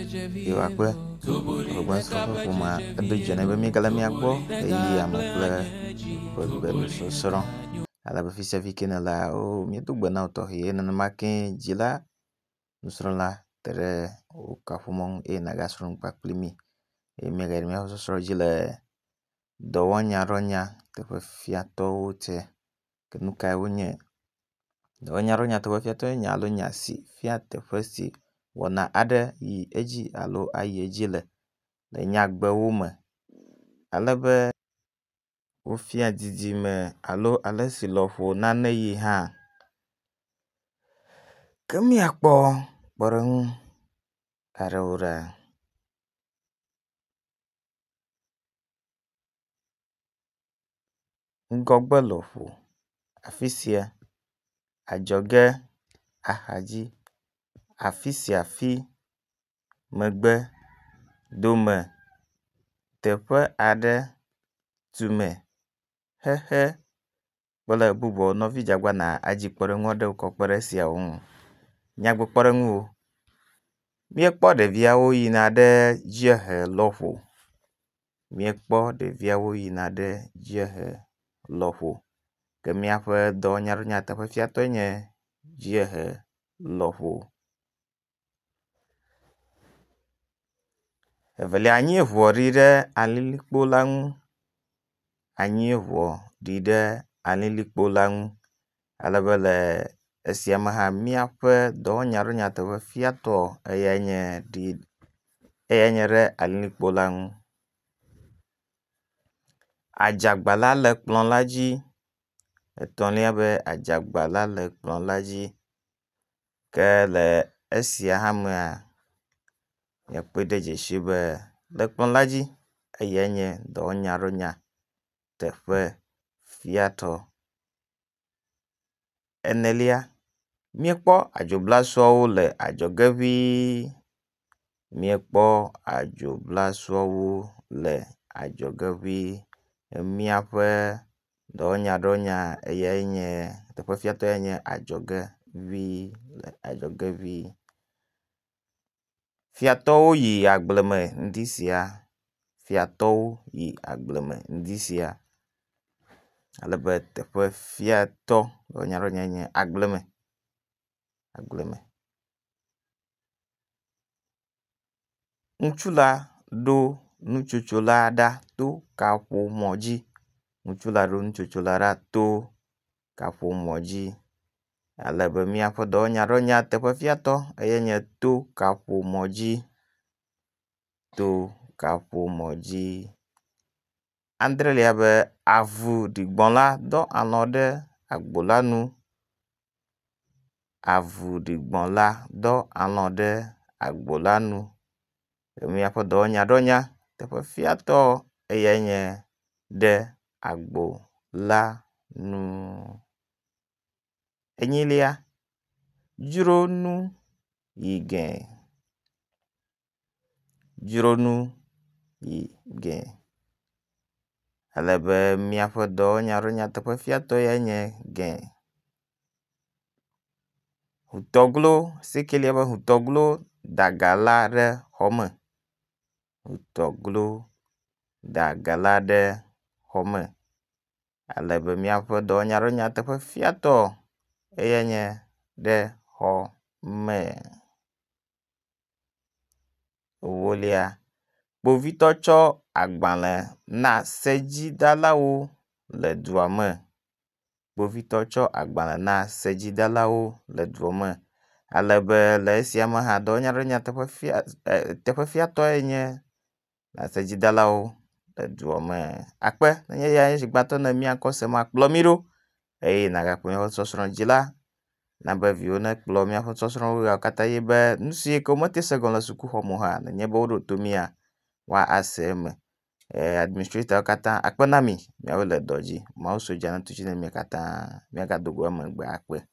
Ye wòakpe ƒe ƒomea edo dzidzɔ nɛ be míegale mia gbɔ ɣeyiɣia me kple ƒegbe nusɔsrɔ̃. Ale be fi sia fi ke nèlea, oo míedo gbe na wò tɔxɛ eye nenema kee dzila nusrɔ̃la te ɖe wò kaƒomɔ ŋu eye nàgasrɔ̃ nu kpakpli mí eye míagayi ɖe míaƒe sɔsrɔ̃ dzi le dɔwɔnyaɖɔnya teƒefiatɔwo tse. Ke nu kae wonye? Dɔwɔnyaɖɔnya teƒefiatɔe nye nya alo nya si fia teƒe si wɔna aɖe yi edzi alo ayi edzi le le nyagbewo me. Ale be wofia didime alo ale si lɔƒo nane yi hã. Ke míakpɔ kpɔɖeŋu aɖewo ɖa. Ŋgɔgbe lɔƒo afi sia, adzɔge, axadzi, afi sia afi, megbe, dome, teƒe aɖe, tume, xexe kple bubuawo. Nɔvi dze agbagba nadzi kpɔɖeŋu aɖewo kɔ kpe ɖe esiawo ŋu. Nyagbe kpɔɖeŋuwo. Míekpɔ ɖeviawo yina ɖe dziehe lɔƒo. Míekpɔ ɖeviawo yina ɖe dziehe lɔƒo. Ke míaƒe dɔwɔnyaɖonyateƒefiatɔe nye dziehe lɔƒo. Evelia, anyieŋua ɖi ɖe alilikpo la ŋu. Anyieŋua ɖi ɖe alilikpo la ŋu alebe le esia me hã míaƒe dɔwɔnyaɖonyateƒefiatɔ eyae nye ɖi eyae nye ɖe alilikpo la ŋu. Adzagba la le kplɔ la dzi. Etɔ̃lia be adzagba la le kplɔ la dzi ke le esia hã mea míakpɔe de dzesi be le kplɔ la dzi eyae nye dɔwɔnyaɖonyateƒefiatɔ. Enelia, míekpɔ adzoblasuawo le adzɔge ŋɛ̃ii. Míekpɔ adzoblasuawo le adzɔge ŋɛ̃ii. Míaƒe dɔwɔnyaɖɔnya eyae nye teƒefiatɔe nye adzɔge ŋɛ̃ii, le adzɔge ŋɛ̃ii. Fiatɔwo yi agble me ŋdi sia. Fiatɔwo yi agble me ŋdi sia alebe teƒefiatɔ dɔwɔnyaɖɔnya nye agble me, agble me. Ŋutsu la ɖo nutsotso la ɖa to kaƒomɔ dzi. Ŋutsu la ɖo nutsotso la ɖa to kaƒomɔ dzi alebe míaƒe dɔwɔnyaɖɔnyateƒefiatɔ eyae nye to kaƒomɔ dzi, to kaƒomɔ dzi. Adrelia be avu ɖigbɔ la dɔ alɔ ɖe agbo la nu. Avu ɖigbɔ la dɔ alɔ ɖe agbo la nu. Míaƒe dɔwɔnyaɖɔnyateƒefiatɔ eyae nye ɖe agbo la nu. Enyilia, dzro nu yi gɛ, dzro nu yi gɛ alebe míaƒe dɔwɔnyaɖɔnyateƒefiatɔ yae nye gɛ. Hutɔglo, asiekelia be hutɔglo da ga la ɖe xɔ me. Hutɔglo da ga la ɖe xɔ me alebe míaƒe dɔwɔnyaɖɔnyateƒefiatɔ eyae nye ɖe xɔ me. Ewolia, kpovitɔ tsɔ agbalẽ na sedzidalawo le dua me. Kpovitɔ tsɔ agbalẽ na sedzidalawo le dua me alebe le esia me hã dɔwɔnyaɖɔnyateƒefia teƒefiatɔe nye sedzidalawo le dua me. Akpe nenye eyae nye zi gbãtɔ ne mía ŋkɔ sem kplɔ mí ɖo eye nàgakplɔ míaƒe nusɔsrɔ̃ dzi la, na be viwò nekplɔ míaƒe nusɔsrɔ̃wo ɣeawo katã ʋi be nu si ke womete se gɔme le sukuxɔme o hã nenye be woɖo to mía, woase eme. Administratorwo katã akpe na mi, miawoe le dɔ dzi. Mawu sodza netu tsi na mi katã. Míagado go emegbe akpe.